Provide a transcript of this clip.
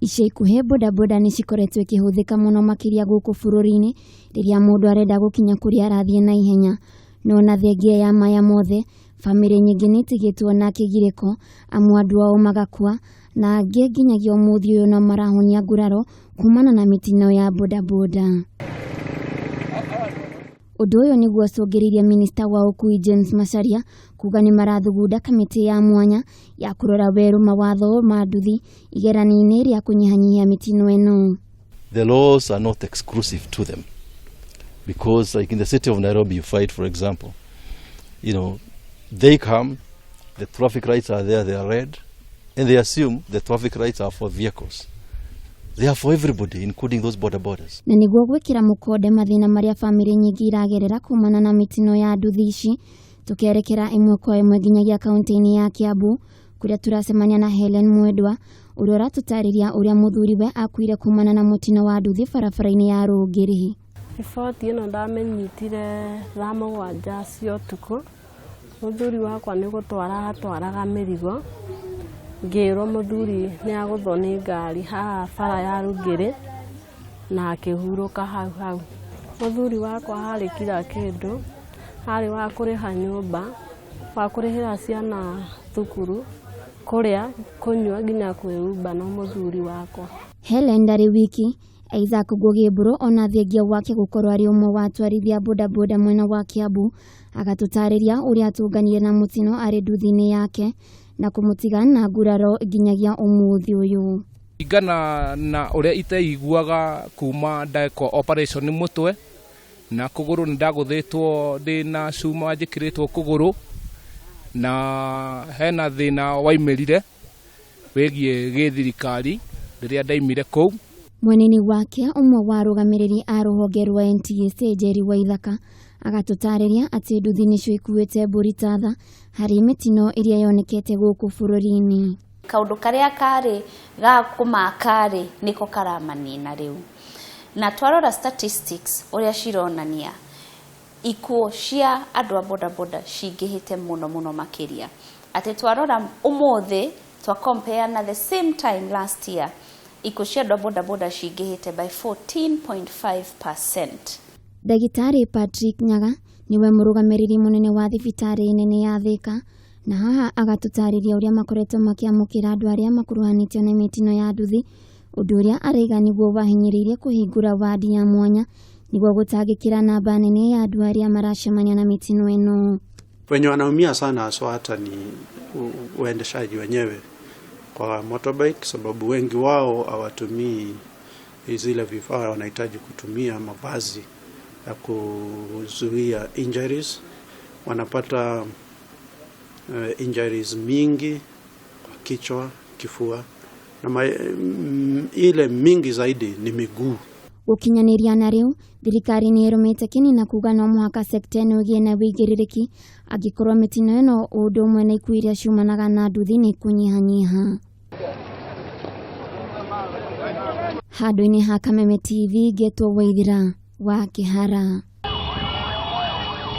Ica ikuhĩ bodaboda nĩ cikoretwo ikĩhũthĩka mũno makĩria gũkũ bũrũri-inĩ rĩrĩa mũndũ arenda gũkinya kũrĩa arathiĩ na ihenya. No ona thengia ya maya mothe, bamĩrĩ nyingĩ nĩ itigĩtwo na kĩgirĩko amu andũ ao magakua na angĩ nginyagia ũmũthĩ ũyũ no marahonia nguraro kumana na mĩtino ya bodaboda. Ũndũ ũyũ nĩguo ũcũngĩrĩirie minista wa ũkui James Macharia kuga nĩ marathugunda kamĩtĩ ya mwanya ya kũrora werũ mawatho ma nduthi igeranio-inĩ rĩa kũnyihanyihia mĩtino ĩno. The laws are not exclusive to them because, like in the city of Nairobi, you fight, for example, they come, the traffic lights are there, they are red, and they assume the traffic lights are for vehicles. They are for everybody, including those border borders. Na nĩguo gwĩkĩra mũkonde mathĩna marĩa bamĩrĩ nyingĩ iragerera kumana na mĩtino ya nduthi ici, tũkerekera ĩmwe kwa ĩmwe nginyagia kaunti-inĩ ya Kiambu kũrĩa tũracemania na Helen Mwendwa ũrĩa ũratũtarĩria ũrĩa mũthuriwe akuire kumana na mũtino wa nduthi barabara-inĩ ya Rũngĩrĩ. Riboti ĩno ndamĩnyitire thaa 7 cia ũtukũ. Mũthuri wakwa nĩ gũtwara atwaraga mĩrigo, ngĩrwo mũthuri nĩ agũthwo nĩ ngari haha bara ya Rũngĩrĩ na akĩhurũka hau hau. Mũthuri wakwa harĩ kila kĩndũ, harĩ wa kũrĩha nyũmba, wa kũrĩhĩra ciana thukuru, kũrĩa, kũnyua nginya kwĩhumba no mũthuri wakwa. Helen ndarĩ wiki. Isaac Ngugi Mburu ona thengia wake gũkorwo arĩ ũmwe wa atwarithia bodaboda mwena wa Kiambu agatũtarĩria ũrĩa atũnganire na mũtino arĩ nduthi-inĩ yake na kũmũtiga na nguraro nginyagia ũmũthĩ ũyũ. Ringana na ũrĩa iteiguaga kuma ndekwo operation mũtwe na kũgũrũ nĩ ndagũthĩtwo ndĩna cuma njĩkĩrĩtwo kũgũrũ na hena thĩna waimĩrire wĩgiĩ gĩthirikari rĩrĩa ndaimire kũu. Mwena-inĩ wake ũmwe wa arũgamĩrĩri a rũhonge rwa NTSA Njeri Waithaka agatũtarĩria atĩ nduthi nĩcio ikuĩte mbũri ta tha harĩ mĩtino ĩrĩa yonekete gũkũ bũrũri-inĩ. Kaũndũ karĩa karĩ ga kũmaka-rĩ nĩko karamanina rĩu. Na twarora statistics ũrĩa cironania ikuũ cia andũ a bodaboda cingĩhĩte mũno mũno makĩria. Atĩ twarora ũmũthĩ twa compare na the same time last year ikuũ cia andũ a bodaboda cingĩhĩte by 14.5%. Ndagĩtarĩ Patrick Nyaga nĩwe mũrũgamĩrĩri mũnene wa thibitarĩ nene ya Thika na haha agatũtarĩria ũrĩa makoretwo makĩamũkĩra andũ arĩa makuruhanĩtio na mĩtino ya nduthi, ũndũ ũrĩa araiga nĩguo wahinyĩrĩirie kũhingũra wadi ya mwanya nĩguo gũtangĩkĩra namba nene ya andũ arĩa maracemania na mĩtino ĩno. Wenye wanaumia sana haswa hata ni waendeshaji wenyewe kwa motorbike, sababu wengi wao hawatumii zile vifaa wanahitaji kutumia, mavazi ya kuzuia injuries. Wanapata injuries mingi kwa kichwa, kifua na ile mingi zaidi ni miguu. Gũkinyanĩria na rĩu thirikari nĩ ĩrũmĩte kĩni na kuga no mũhaka sekta ĩno ĩgĩe na wĩigĩrĩrĩki angĩkorwo mĩtino ĩno ũndũ ũmwe na ikuũ iria ciumanaga na nduthi nĩ kũnyihanyiha. Handũ-inĩ ha Kameme TV ngetwo Waithira wa Kĩhara.